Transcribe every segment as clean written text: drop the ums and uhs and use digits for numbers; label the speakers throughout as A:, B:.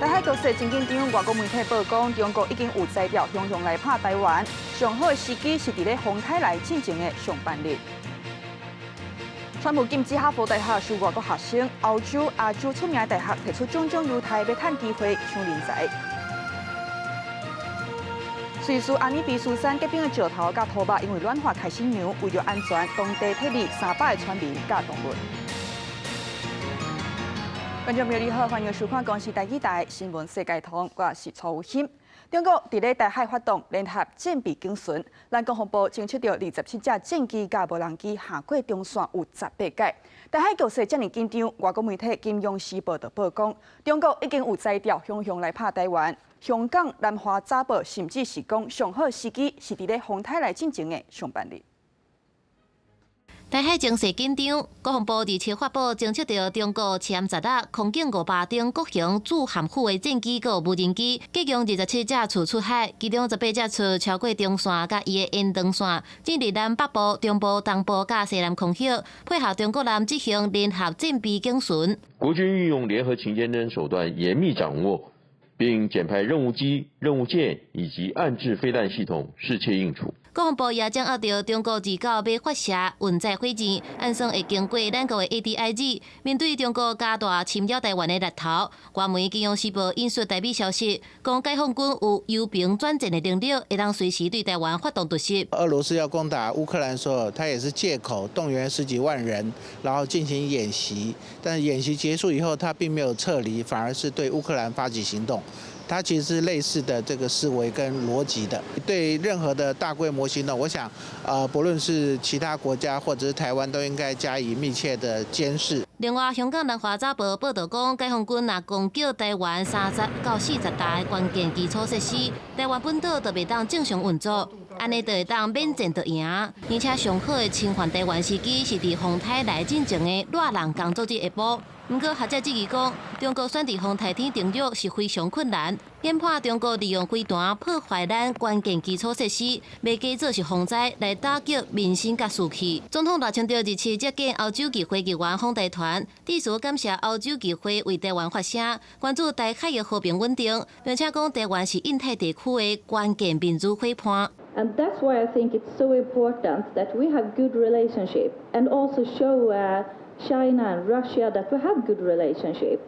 A: 台海局勢真緊張，外國媒體報講，中國已經有才調雄雄來拍台灣，上好的時機是佇咧風颱來進前的上半日。川普禁止哈佛大學收外國學生，歐洲、亞洲出名的大學提出種種猶太欲趁機會搶人才。瑞士阿爾卑斯山結冰的石頭佮土肉，因為軟化開始溶，為著安全，當地撤離300個村民佮動物。觀眾朋友你好，歡迎收看《公視台語台新聞世界通》，我是曹有欣。中國佇咧台海發動聯合戰備警巡，咱國防部偵測著27隻戰機佮無人機橫過中線有18擺。台海局勢遮爾緊張，外國媒體《金庸時報》就報講，中國已經有才調雄雄來拍台灣。香港南華早報甚至是講，上好時機是佇咧風颱來進前的上半日。
B: 台海情勢緊張，國防部27發布偵測著中國殲十六空警500等各型駐航輔的戰機佮無人機，計共27隻次出海，其中18隻次超過中線佮伊的延長線，進入咱北部、中部、東部佮西南空域，配合中國艦執行聯合戰備警巡。
C: 國軍運用聯合勤監等手段嚴密掌握，並檢派任務機、任務艦以及岸置飛彈系統適切應處。
B: 國防部也掌握著中國29欲發射運載火箭，按算會經過咱國的 ADIZ。面對中國加大侵擾台灣的力頭，外媒《金庸時報》引述台美消息，講解放軍有由平轉戰的能力，會當隨時對台灣發動突襲。
D: 俄羅斯要攻打烏克蘭時候，他也是借口動員十幾萬人，然後進行演習。但是演習結束以後，他並沒有撤離，反而是對烏克蘭發起行動。它其實是類似的這個思維跟邏輯的。對任何的大規模行動，我想，不論是其他國家或者是台灣，都應該加以密切的監視。
B: 另外，香港南華早報報導講，解放軍若攻擊台灣30到40大的關鍵基礎設施，台灣本島就袂當正常運作，按呢就會當免戰就贏。而且上好的侵犯台灣時機是佇風颱來進前的熱人工作日下晡。毋過學者質疑講，中國選佇風颱天登陸是非常困難，研判中國利用飛彈破壞咱關鍵基礎設施，欲假做是風災來打擊民心佮士氣。總統賴清德27接見歐洲議會議員訪台團，致辭感謝歐洲議會為台灣發聲，關注台海的和平穩定，並且講台灣是印太地區的關鍵民主伙伴。
E: And that's why I think it's so important that we have good relationship and also show China and Russia that we have good relationship,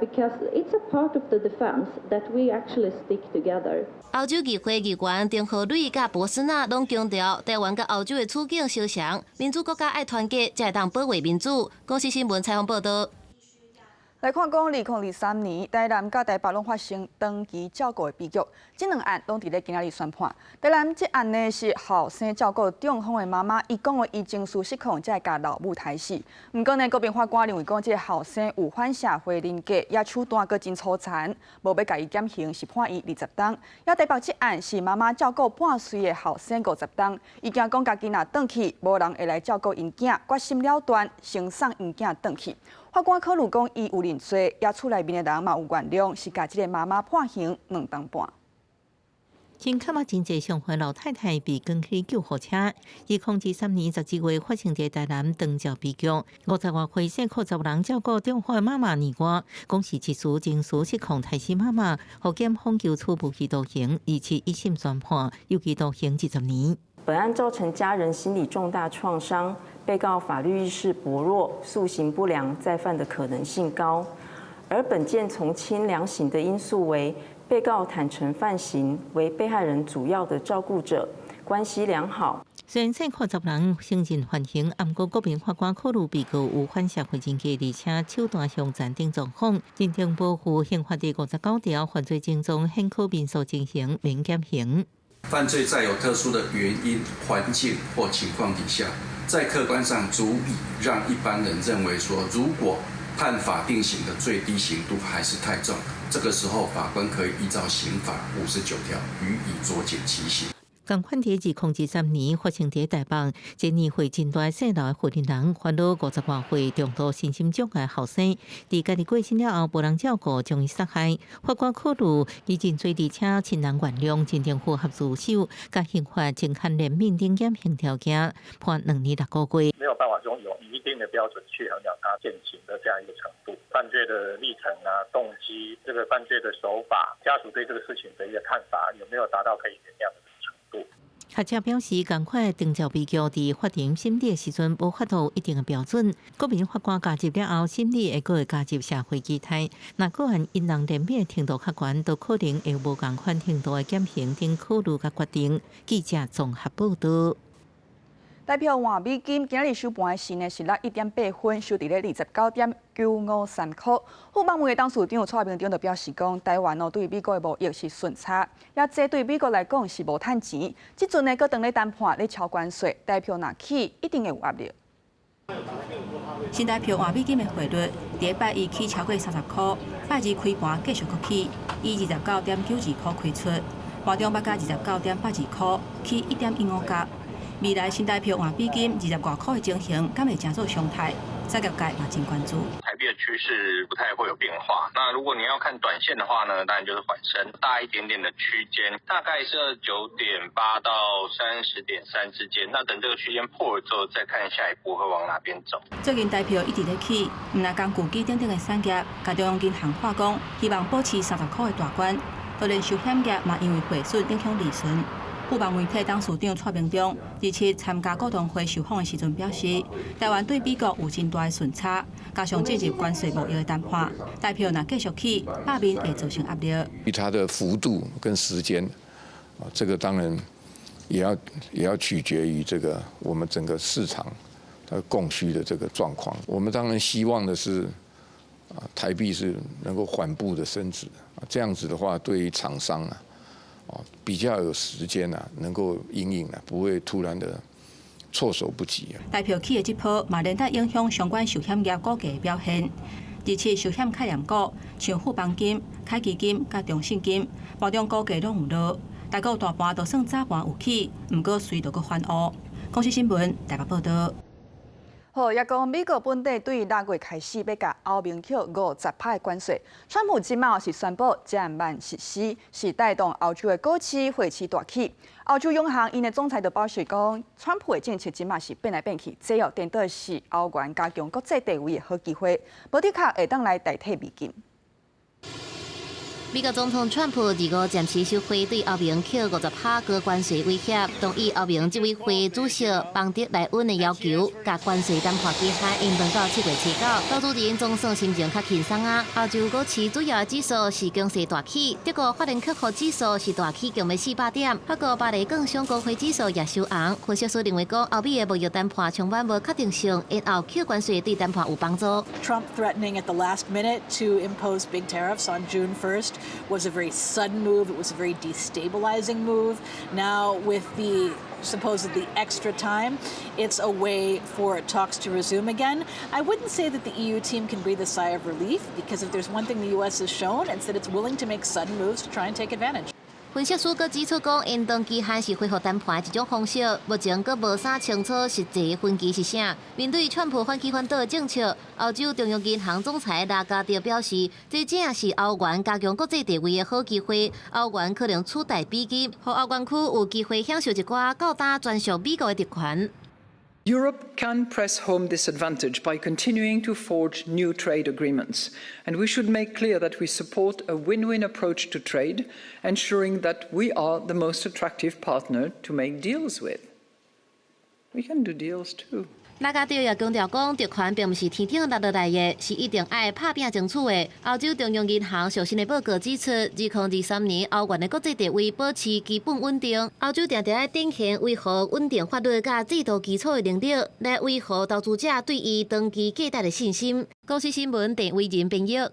E: because it's a part of the defense that we actually stick together.
B: 歐洲議會議員丁何蕊佮博斯納攏強調，台灣佮歐洲的處境相像，民主國家愛團結，才會當保衛民主。公視新聞採訪報導。
A: 來看講，2023年，台南佮台北攏發生長期照顧的悲劇，這兩案攏佇咧今仔日宣判。台南這案呢是後生照顧中風的媽媽，伊講話伊情緒失控，才會共老母刣死。毋過呢，高庭法官認為講這个後生有反社會人格，也手段閣真粗殘，無欲共伊減刑，是判伊20冬。也台北這案是媽媽照顧半歲的後生50冬，伊驚講家己若轉去，無人會來照顧𪜶囝，決心了斷，先送𪜶囝轉去。法官考慮講，伊有認罪，也厝內面的人嘛有原諒，是共這个媽媽判刑2冬半。
F: 穿較嘛真濟傷患老太太被扛去救護車。2023年11月發生佇台南長照悲劇，50外歲細漢查某人照顧中風的媽媽年外，講是一時情緒失控刣死媽媽，予檢方求處無期徒刑，27一審宣判有期徒刑20年。
G: 本案造成家人心理重大創傷，被告法律意識薄弱，素行不良，再犯的可能性高。而本件從輕量刑的因素為被告坦承犯行，為被害人主要的照顧者，關係良好。
F: 雖然細漢查某人承認犯行，毋過高庭法官考慮被告有反社會人格，而且手段兇殘等狀況，認定無符刑法第59條犯罪症狀顯可民訴情形，免減刑。
H: 犯罪在有特殊的原因、環境或情況底下，在客觀上足以讓一般人認為說，如果判法定刑的最低刑度還是太重，這個時候法官可以依照刑法59條予以酌減其刑。
F: 仝款佇2023年發生佇台北，這年歲真大細路的婦人煩惱50外歲重度身心障礙後生，佇家己過身了後，無人照顧，將伊殺害。法官考慮伊認罪，而且親人原諒，真正符合自首，佮刑法增加憐憫等減刑條件，判2年6個月。
I: 沒有辦法用有一定的標準去衡量他減刑的這樣一個程度，犯罪的歷程啊、動機、這個犯罪的手法、家屬對這個事情的一個看法，有沒有達到可以原諒的程度？
F: 學者表示，仝款長照悲劇佇法庭審理的時陣，無法度一定的標準。國民法官加入了後，審理會閣會加入社會期待。若個案因人憐憫程度較懸，都可能會無仝款程度的減刑等考慮佮決定。記者綜合報導。
A: 台票換美金今仔日收盤時呢是落1.8分，收佇咧29.953箍。富邦媒的董事長蔡明忠就表示講，台灣哦對美國的貿易是順差，也這對美國來講是無趁錢。這陣呢，閣當咧談判咧敲關稅，台票若起一定會有壓力。
J: 新台票換美金的匯率，佇拜一起超過30箍，拜二開盤繼續閣起，以29.92箍開出，盤中捌共29.82箍，起1.15角。未來新台票換美金20外箍的情形，敢會成做常態？產業界嘛真關注。
K: 台幣的趨勢不太會有變化。那如果你要看短線的話呢，當然就是緩升大一點點的區間，大概是29.8到30.3之間。那等這個區間破了之後，再看下一步會往哪邊走。
J: 最近台票一直咧起，毋但工具機等等的產業，共中央銀行喊講，希望保持30箍的大關。當然，壽險業嘛因為匯損影響利潤。富邦媒體董事長蔡明忠日前參加股東會受訪的時陣表示，台灣對美國有真大的順差，加上進入關稅貿易的談判，台票若繼續起，罷免會造成壓力。
L: 它的幅度跟時間，啊，這個當然也要取決於這個我們整個市場的供需的這個狀況。我們當然希望的是，啊，台幣是能夠緩步的升值，啊，這樣子的話，對於廠商啊，比較有時間啊，能夠因應啊，不會突然的措手不及啊。
J: 台票起的這波嘛，連帶影響相關壽險業股價的表現。而且壽險概念股，像富邦金、凱基金佮中信金，盤中股價攏有落，台股大盤就算早盤有起，毋過隨就閣翻烏。公視新聞台北報導。
A: 好，也講美國本底對6月開始欲共歐盟課50趴的關稅，川普這馬是宣布減慢實施，是帶動歐洲的股市、匯市大起。歐洲央行𪜶的總裁就表示講，川普的政策這馬是變來變去，這哦顛倒是歐元加強國際地位的好機會，無的確會當來代替美金。
B: 美國總統川普25暫時收回對歐盟課50趴高關稅威脅，同意歐盟執委會主席馮德萊恩的要求，共關稅談判期限延長到7月初9。投資人總算心情較輕鬆啊！歐洲股市主要指數是強勢大起，德國法蘭克福指數是大起強欲400點，法國巴黎更上高輝指數也收紅。分析師認為講，歐美的貿易談判充滿無確定性，延後課關稅對談判有幫助。
M: Trump threatening at the last minute to impose big tariffs on June 1st was a very sudden move. It was a very destabilizing move. Now, with the supposedly extra time, it's a way for talks to resume again. I wouldn't say that the EU team can breathe a sigh of relief because if there's one thing the U.S. has shown, it's that it's willing to make sudden moves to try and take advantage.
B: 分析師閣指出講，延長期限是恢復談判的一種方式，目前閣無啥清楚實際分歧是啥。面對川普反起反倒的政策，歐洲中央銀行總裁拉加德表示，這正是歐元加強國際地位的好機會。歐元可能取代美金，予歐元區有機會享受一寡較大專屬美國的特權。
N: Europe can press home this advantage by continuing to forge new trade agreements. And we should make clear that we support a win-win approach to trade, ensuring that we are the most attractive partner to make deals with. We can do deals too.
B: 拉加德也強調講，特權並毋是天頂落落來的，是一定愛拍拚爭取的。歐洲中央銀行上新的報告指出，2023年歐元的國際地位保持基本穩定。歐洲定定愛展現維護穩定法律佮制度基礎的能力，來維護投資者對伊長期價值的信心。公視新聞鄭偉仁編譯。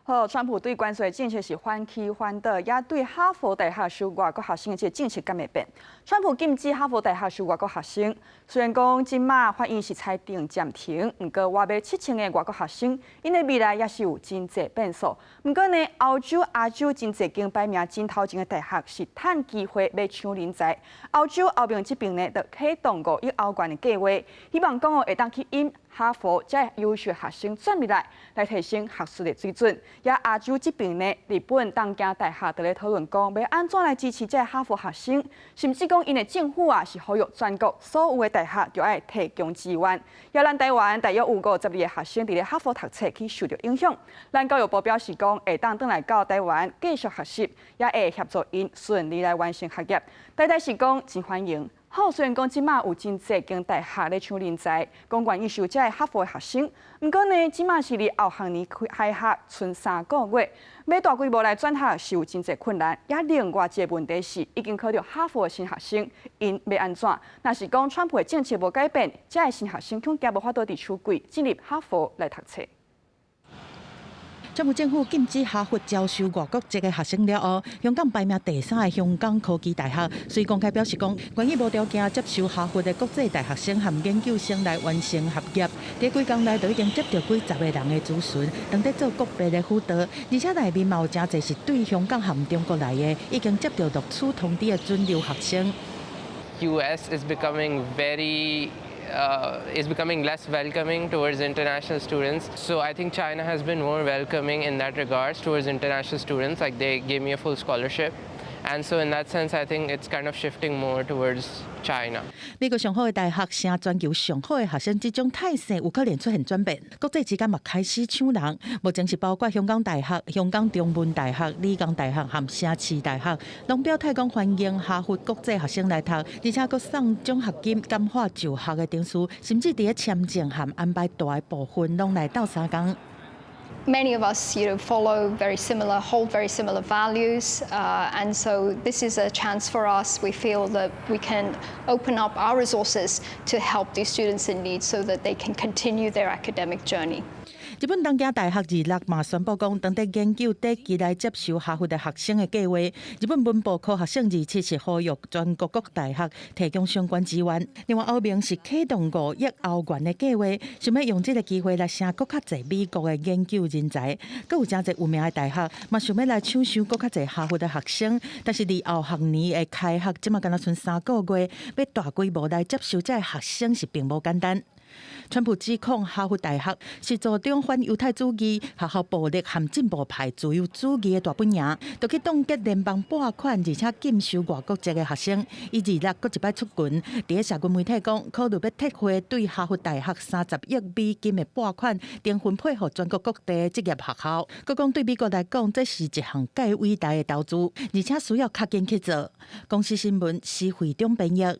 A: 好，川普對關稅政策是反起反倒，也對哈佛大學收外國學生的這個政策敢會變？川普禁止哈佛大學收外國學生，雖然講這馬法院是裁定暫停，毋過倚欲7000个外國學生，𪜶的未來也是有真濟變數。毋過呢，歐洲、亞洲真濟間排名真頭前的大學是趁機會欲搶人才。歐洲歐盟這邊呢，就啟動5億歐元的計劃，希望講哦會當去引哈佛這優秀學生轉入來，來提升學術的水準。也亞洲這邊呢，日本東京大學佇咧討論講，欲按怎來支持這哈佛學生，甚至講𪜶的政府啊是呼籲全國所有的大學著愛提供資源。也咱台灣大約有52个學生佇咧哈佛讀冊，去受著影響。咱教育部表示講，會當轉來到台灣繼續學習，也會協助𪜶順利來完成學業。台大是講真歡迎。好，雖然講這馬有真濟間大學咧搶人才，講願意收這个哈佛的學生，毋過呢，這馬是離後學年開學賰3個月，欲大規模來轉學是有真濟困難。也另外一個問題是，已經考著哈佛的新學生，𪜶欲按怎？若是講川普的政策無改變，這个新學生恐驚無法度佇秋季進入哈佛來讀冊。
O: 川普政府禁止哈佛招收外國籍的學生了後，香港排名第三的香港科技大學遂公開表示講，願意無條件接受哈佛的國際大學生和研究生來完成學業。佇幾工內就已經接著幾十个人的諮詢，當咧做國別的輔導，而且內面嘛有誠濟是對香港和中國來的，已經接著錄取通知的準留學生。
P: US is becoming less welcoming towards international students. So I think China has been more welcoming in that regards towards international students. Like, they gave me a full scholarship. And so in that sense, I think it's kind of shifting more towards China.
O: 美國上好的大學，成全球上好的學生，這種態勢有可能出現轉變。國際之間嘛開始搶人，目前是包括香港大學、香港中文大學、理工大學和城市大學，攏表態講歡迎哈佛國際學生來讀，而且閣送獎學金、簡化就學的程序，甚至佇咧簽證和安排大的部分，攏來鬥相共。
Q: Many of us follow very similar, hold very similar values, and so this is a chance for us. We feel that we can open up our resources to help these students in need so that they can continue their academic journey.
O: 日本東京大學二六嘛宣布講，當咧研究短期來接受哈佛的學生的計劃。日本文部科學省27是呼籲全國各大學提供相關資源。另外，歐盟是啟動5億歐元的計劃，想欲用這个機會來吸閣較濟美國的研究人才。閣有誠濟有名的大學嘛想欲來搶收閣較濟哈佛的學生，但是離後學年的開學，這馬干焦賰3個月，欲大規模來接受這个學生是並無簡單。川普指控哈佛大學是助長反猶太主義、學校暴力和進步派自由主義的大本營，就去凍結聯邦撥款，而且禁收外國籍的學生。伊二六閣一擺出拳，佇咧社群媒體講，考慮欲撤回對哈佛大學30億美金的撥款，重分配予全國各地職業學校。閣講對美國來講，這是一項蓋偉大的投資，而且需要較緊去做。公視新聞施惠中編譯。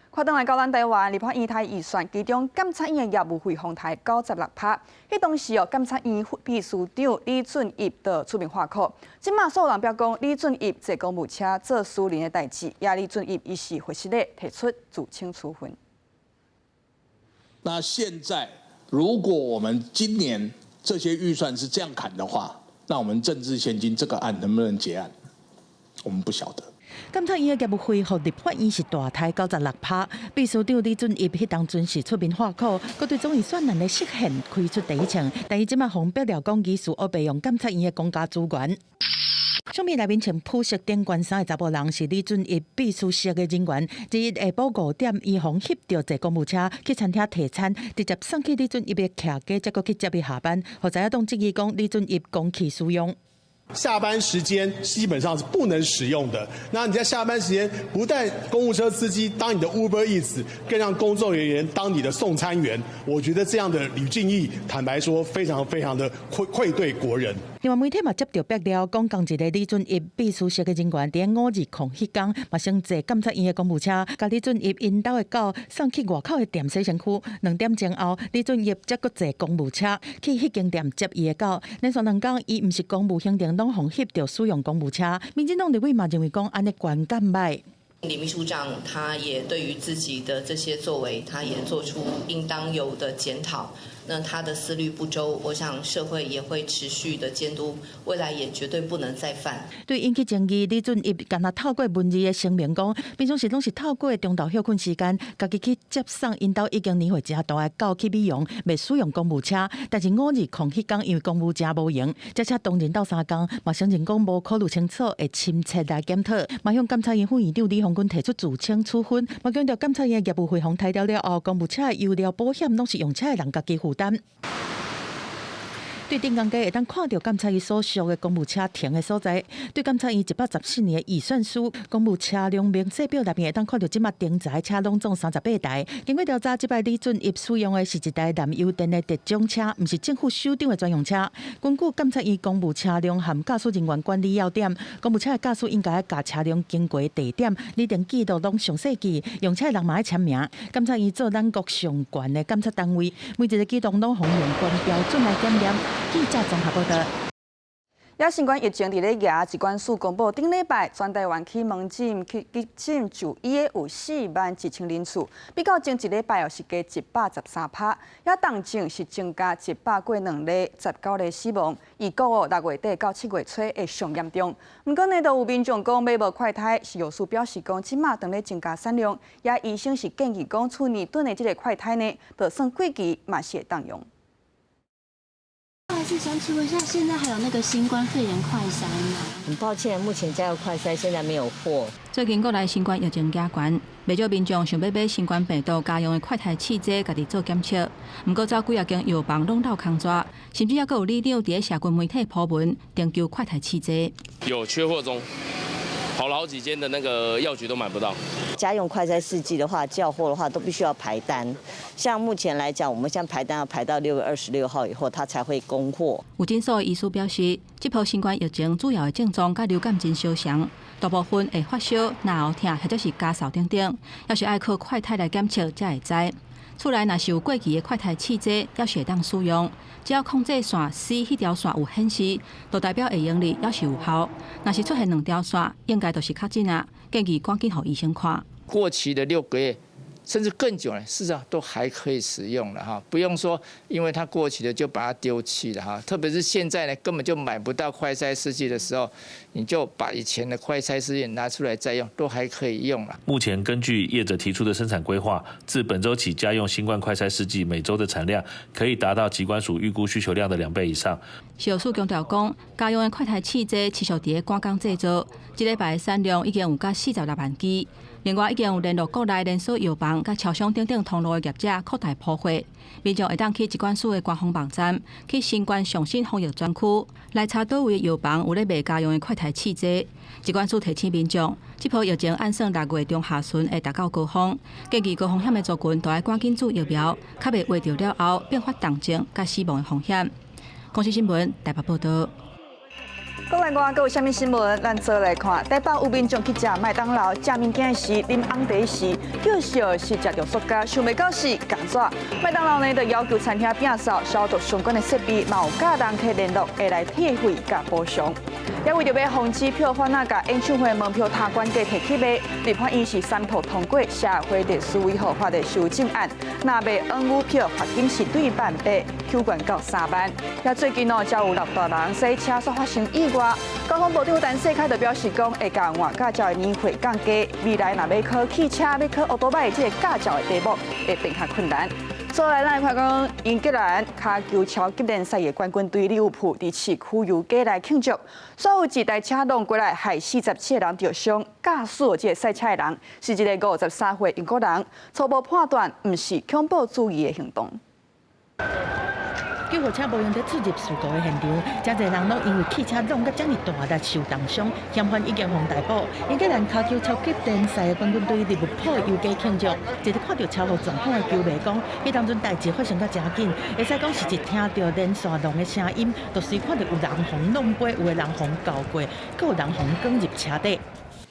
A: 看轉來到咱台灣，立法院台預算，其中監察院的業務費予刣96%。彼當時哦，監察院秘書長李俊逸就出面話苦。這馬所有人表講，李俊逸坐公務車做私人的代誌，也李俊逸伊是會失禮提出自請處分。
R: 那現在，如果我們今年這些預算是這樣砍的話，那我們政治獻金這個案能不能結案？我們不曉得。
O: 監察院的業務費予立法院是大刣96%，秘書長李俊逸彼當陣是出面話苦，閣對總預算案的釋憲開出第一槍，但伊這馬予爆料講，疑似烏白用監察院的公家資源。相片內面穿普色頂懸衫的查埔人是李俊逸秘書室的人員，日下晡5點，伊予翕著坐公務車去餐廳提餐，直接送去李俊逸的徛家，才閣去接伊下班，予在野黨質疑講李俊逸公器私用。
S: 下班時間基本上是不能使用的。那你在下班時間，不但公務車司機當你的 Uber Eats，更讓工作人員當你的送餐員。我覺得這樣的呂俊毅，坦白說，非常非常的愧對國人。
O: 另外媒體嘛接著爆料，講仝一个李俊逸秘書室的人員，佇520彼工，嘛先坐監察院的公務車，共李俊逸𪜶兜的狗送去外口的店洗身軀。2點鐘後，李俊逸才閣坐公務車去彼間店接伊的狗。連續2工，伊毋是公務行程，攏予翕著使用公務車。民進黨立委嘛認為講，按呢觀感䆀。
T: 李秘書長他也對於自己的這些作為，他也做出應當有的檢討。那他的思慮不周，我想社會也會持續的監督，未來也絕對不能再犯。
O: 對引起爭議，李俊逸敢若透過文字的聲明講，平常時攏是透過中晝歇睏時間，家己去接送𪜶兜已經年歲誠大的狗去美容，袂使用公務車。但是5月2彼工，因為公務車無閒，這車當然鬥相共，嘛承認講無考慮清楚，會親切來檢討。嘛向監察院副院長李鴻鈞提出辭呈處分，嘛強調監察院業務費予刣掉了後，公務車的油料保險攏是用車的人家己負擔。對頂工街會當看著監察院所屬的公務車停的所在，對監察院114年的預算書公務車輛明細表內面會當看著這馬停載車攏總38台。經過調查，這擺李俊逸使用的是一台燃油電的特種車，毋是政府首長的專用車。根據監察院公務車輛和駕駛人員管理要點，公務車的駕駛應該共車輛經過地點擬定記錄攏詳細記，用車的人嘛愛簽名。監察院做咱國上懸的監察單位，每一個舉動攏予用懸標準來檢驗。記者綜合報道。
A: 也新冠疫情佇咧夯，疾管署公布，頂禮拜全台灣去門診去急診就醫的有4萬1千人次，比較前一禮拜哦是加113%，也重症是增加100過2例，19例死亡。預估哦6月底到7月初會上嚴重。毋過呢，都有民眾講買無快篩，食藥署表示講，這馬當咧增加產量，也醫生是建議講，厝內囤的這个快篩呢，就算過期嘛是會當用。
U: 不好意思，想請問一下，現在還有那個新冠肺炎快篩嗎？
V: 很抱歉，目前家用快篩現在沒有貨。
J: 最近國內新冠疫情加懸，袂少民眾想欲買新冠病毒家用的快篩試劑，家己做檢測。毋過走幾仔間藥房攏落空逝，甚至猶閣有里長佇咧社群媒體 po 文，徵求快篩試劑。
W: 有缺貨中，跑了好幾間的那個藥局都買不到。
V: 家用快篩試劑的話，叫貨的話都必須要排單。像目前來講，我們現在排單要排到6月26號以後，它才會供貨。
J: 有診所的醫師表示，這波新冠疫情主要的症狀佮流感真相像，大部分會發燒、咽喉疼或者是咳嗽等等，猶是愛靠快篩來檢測才會知。厝內若是有過期的快篩試劑，猶是會當使用。只要控制線 C 彼條線有顯示，就代表會用得，猶是有效。若是出現兩條線，應該就是確診啊，建議趕緊予醫生看。
X: 過期的6個月，甚至更久呢，事實上都還可以使用了哈，不用說因為它過期了就把它丟棄了哈。特別是現在呢，根本就買不到快篩試劑的時候，你就把以前的快篩試劑拿出來再用，都還可以用了。
Y: 目前根據業者提出的生產規劃，自本週起家用新冠快篩試劑每週的產量可以達到疾管署預估需求量的2倍以上。
J: 食藥署強調講，家用的快篩試劑持續佇咧趕工製造，這禮拜的產量已經有甲46萬支。另外，已經有聯絡國內連鎖藥房、佮超商等等通路的業者擴大鋪貨，民眾會當去疾管署的官方網站，去新冠上新防疫專區來查佗位的藥房有咧賣家用的快篩試劑。疾管署提醒民眾，這波疫情按算6月中下旬會達到高峰，建議高風險的族群都愛趕緊注疫苗，較袂患著了後變發重症佮死亡的風險。公視新聞台北報導。
A: 國內外閣有啥物新聞？咱做來看。台北有民眾去食麥當勞，食物件時啉紅茶時，叫笑是食著塑膠，想袂到是膠紙。麥當勞呢，就要求餐廳摒掃消毒相關的設備，嘛有佮人客聯絡，會來退費佮補償。也為著欲防止票販仔共演唱會門票抬懸價提去賣，立法院是三讀通過社會歷史維護法的修正案，若賣黃牛票，罰金是對萬8，扣懸到3萬。也最近哦，才有六大人洗車煞發生意外，交通部長陳世凱就表示講，會共換駕照的年歲降低，未來若欲考汽車、欲考歐多擺這个駕照的題目會變較困難。所以咱來看講，英格蘭跤球超級聯賽的冠軍隊利物浦佇市區遊街來慶祝，煞有一台車挵過來，害47個人著傷，駕駛這个賽車的人是一个53歲英國人，初步判斷毋是恐怖主義的行動。
O: 救護車無閒佇出入事故的現場，誠濟人攏因為汽車挵甲遮爾大力受重傷，嫌犯已經予逮捕。英格蘭跤球超級聯賽的冠軍隊利物浦遊街慶祝，一個看著車禍狀況的球迷講，彼當陣代誌發生甲誠緊，會使講是一聽著連續挵的聲音，就隨看著有人予挵飛，有的人予鉤過，閣有人予捲入車底。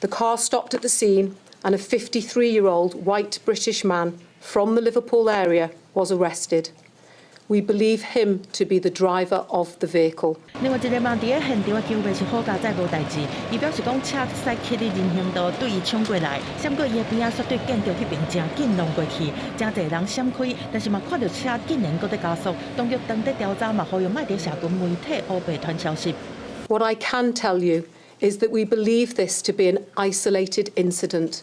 Z: The car stopped at the scene and a 53-year-old white British man from the Liverpool area was arrested. We believe him to be the driver of the vehicle.
O: 另外一个嘛，佇咧現場的球迷是好佳哉無代誌，伊表示講車駛去佇人行道對伊衝過來，閃過伊的邊仔，煞對建築彼邊誠緊挵過去，誠濟人閃開，但是嘛看著車竟然閣咧加速，當局當地調查嘛，呼籲莫佇社群媒體烏白傳消息。
Z: What I can tell you is that we believe this to be an isolated incident,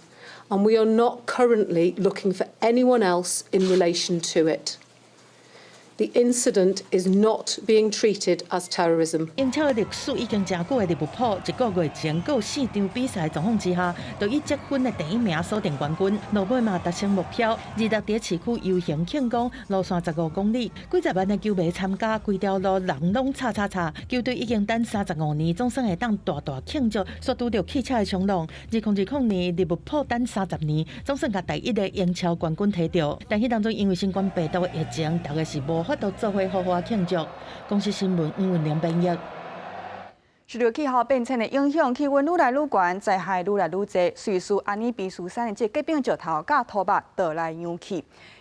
Z: and we are not currently looking for anyone else in relation to it. The incident is not being treated as terrorism.
O: 英超的歷史已經誠久的利物浦，一個月前閣有四場比賽狀況之下，就以積分的第一名鎖定冠軍。落尾嘛達成目標，26佇市區遊行慶功，路線15公里，幾十萬的球迷參加，規條路人攏吵吵吵。球隊已經等35年，總算會當大大慶祝，煞拄著汽車的衝撞。2020年利物浦等30年，總算共第一个英超冠軍提著。但彼當陣因為新冠病毒的疫情，大家是無法度做伙好好慶祝。公視新聞黃文玲編譯。
A: 受著氣候變遷的影響，氣溫愈來愈懸，災害愈來愈濟。瑞士阿爾卑斯山的這個結冰石頭佮土肉倒來揚去，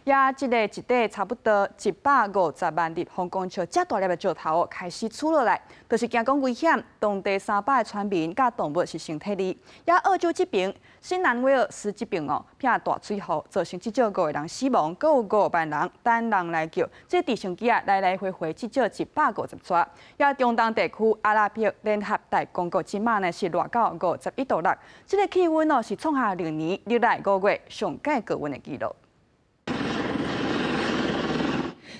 A: 也這个一塊差不多150萬立方公尺遮大粒的石頭開始趨落來，就是驚講危險。當地300个村民佮動物是先撤離。也澳洲這爿新南威爾斯這爿哦，避大水雨，造成至少五個人死亡，閣有5萬人等人來救。這直升機啊，來來回回至少150逝。也中東地區阿拉伯聯合大公國這馬呢是熱到51.6度，這个氣溫哦是創下歷年歷來5月上蓋高溫的紀錄。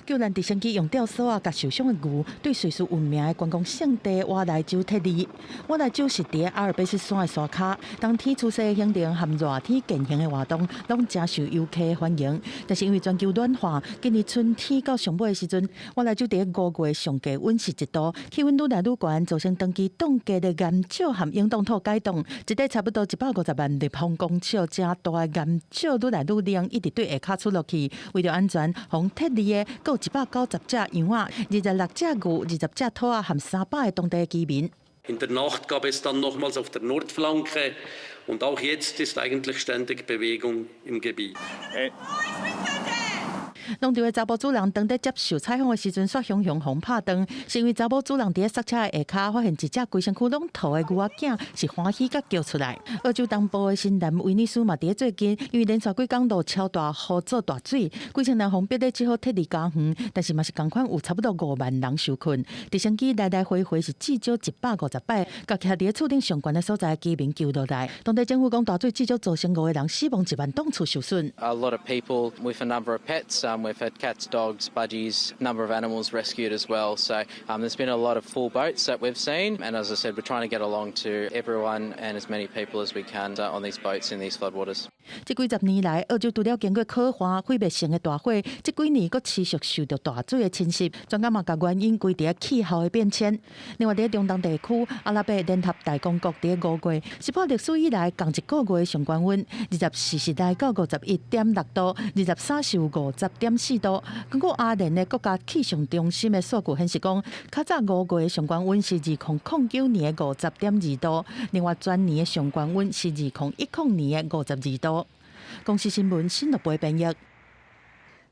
O: 救援直升機用吊索仔，共受傷的牛對瑞士聞名的觀光勝地瓦萊州撤離。瓦萊州是佇阿爾卑斯山的山跤，冬天出世的行程和熱天健行的活動，攏誠受遊客歡迎。但是因為全球暖化，今年春天到上尾的時陣，瓦萊州佇5月上低溫是1度，氣溫愈來愈懸，造成長期凍結的岩石和永凍土解凍，一塊差不多150萬立方公尺遮大的岩石愈來愈冷，一直對下跤出落去。為著安全，予撤離的閣有190隻羊仔、26隻牛、20隻兔仔和300個當地居民。
C: In der Nacht gab es dann nochmals auf der Nordflanke und auch jetzt ist eigentlich ständig Bewegung im Gebiet.
O: 農場的查埔主人當咧接受採訪的時陣，煞雄雄予拍斷，是因為查某主人佇咧剎車的下跤，發現一隻規身軀攏塗的牛仔囝是歡喜佮叫出來。澳洲東部的新南威爾斯嘛，佇咧最近因為連續幾工落超大雨做大水，幾千人予逼咧只好撤離家園，但是嘛是仝款有差不多5萬人受困。直升機來來回回是至少150擺，共徛佇咧厝頂上懸的所在居民救落來。當地政府講大水至少造成5個人死亡，1萬棟厝受損。
D: A lot of people with a number of pets. We've had cats, dogs, budgies, number of animals rescued as well. So there's been a lot of full boats that we've seen. And as I said, we're trying to get along to everyone and as many people as we can on these boats in these floodwaters.
O: 這幾十年來，澳洲除了經過可旱、毀滅性的大火，這幾年閣持續受著大水的侵襲。專家嘛共原因歸佇氣候的變遷。另外，佇中東地區，阿拉伯聯合大公國佇5月是破歷史以來仝一個月上懸溫，24是來到51.6度，23是有50.4度。根據阿聯的國家氣象中心的數據顯示講，較早5月上懸溫是2009年的50.2度，另外全年的上懸溫是2010年的52度。公視新聞新樂培編譯。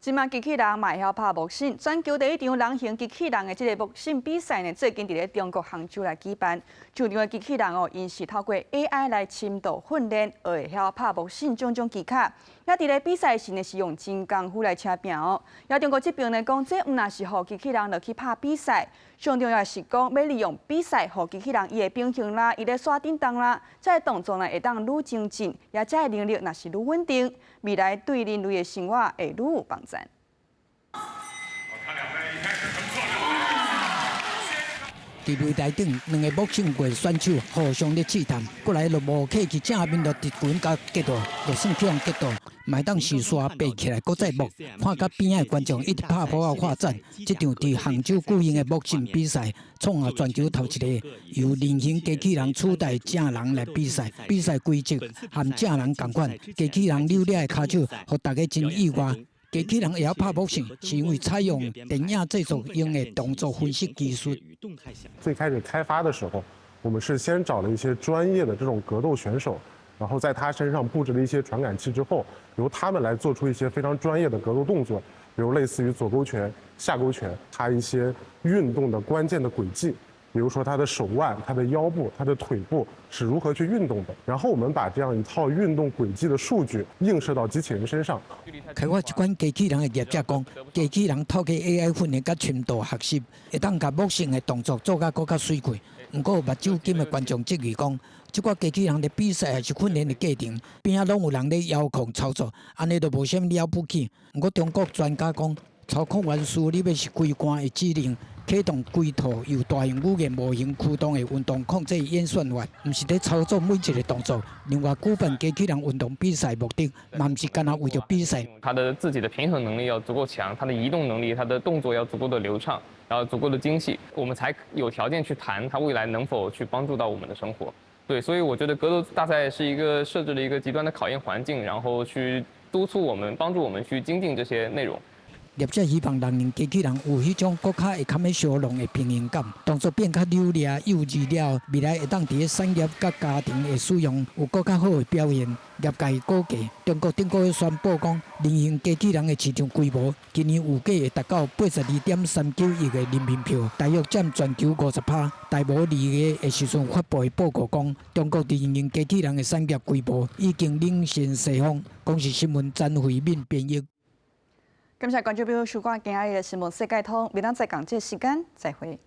A: 這馬機器人嘛會曉拍木爍，全球第一場人形機器人的這个木爍比賽呢，最近佇咧中國杭州來舉辦。場上的機器人哦，𪜶是透過 AI 來深度訓練，學會曉拍木爍種種技巧。也佇咧比賽時呢，是用真功夫來車拼哦。也中國這爿呢講，這毋但是予機器人落去拍比賽，上重要是講欲利用比賽，予機器人伊的表現啦，伊咧煞頂動啦，這个動作呢會當愈精進，也這个能力若是愈穩定，未來對人類的生活會愈有幫助。
E: 佇擂台頂，兩个木爍國選手互相咧試探，過來就無客氣，正面就直拳共擊落，就算去予擊倒，嘛會當受煞爬起來，閣再木。看甲邊仔的觀眾一直拍噗仔喝讚。這場佇杭州舉行的木爍比賽，創下全球頭一个由人形機器人取代正人來比賽。比賽規則和正人仝款，機器人扭掠的跤手，予大家真意外。機器人會曉拍木爍，是因為採用電影製作用的動作分析技術。
G: 最開始開發的時候，我們是先找了一些專業的這種格鬥選手，然後在他身上布置了一些傳感器之後，由他們來做出一些非常專業的格鬥動作，比如类似于左勾拳、下勾拳，它一些运动的关键的轨迹，比如说他的手腕、他的腰部、他的腿部是如何去运动的。然后我们把这样一套运动轨迹的数据映射到机器人身上。
E: 开发這款機器人的業者講，機器人透過 AI 訓練佮深度學習，會當共某性的動作做甲閣較媠氣。毋過目睭金的觀眾質疑講，這寡機器人佇比賽抑是訓練的過程，邊仔攏有人咧遙控操作，按呢就無啥物了不起。毋過中國專家講，操控員輸入的是規關的指令，啟動規套由大型語言模型驅動的運動控制演算法，毋是咧操作每一個動作。另外，舉辦機器人運動比賽目的，嘛毋是干焦為著比賽。
F: 他的自己的平衡能力要足夠強，他的移動能力、他的動作要足夠的流暢，然後足夠的精細，我們才有條件去談他未來能否去幫助到我們的生活。對，所以我覺得格鬥大賽是一個設置了一個極端的考驗環境，然後去督促我們、幫助我們去精進這些內容。
E: 業者希望人形機器人有彼種閣較會堪咧相容的平衡感，動作變較流利、幼稚了，未來會當佇咧產業佮家庭的使用有閣較好的表現。業界估計，中國頂個月宣布講，人形機器人的市場規模今年預計會達到82.39億個人民幣，大約佔全球50%。大摩2月的時陣發布的報告講，中國人形機器人的產業規模已經領先西方。公視新聞詹慧敏編譯。
A: 感謝觀眾朋友收看今仔日的新聞世界通，明仔載仝這時間再會。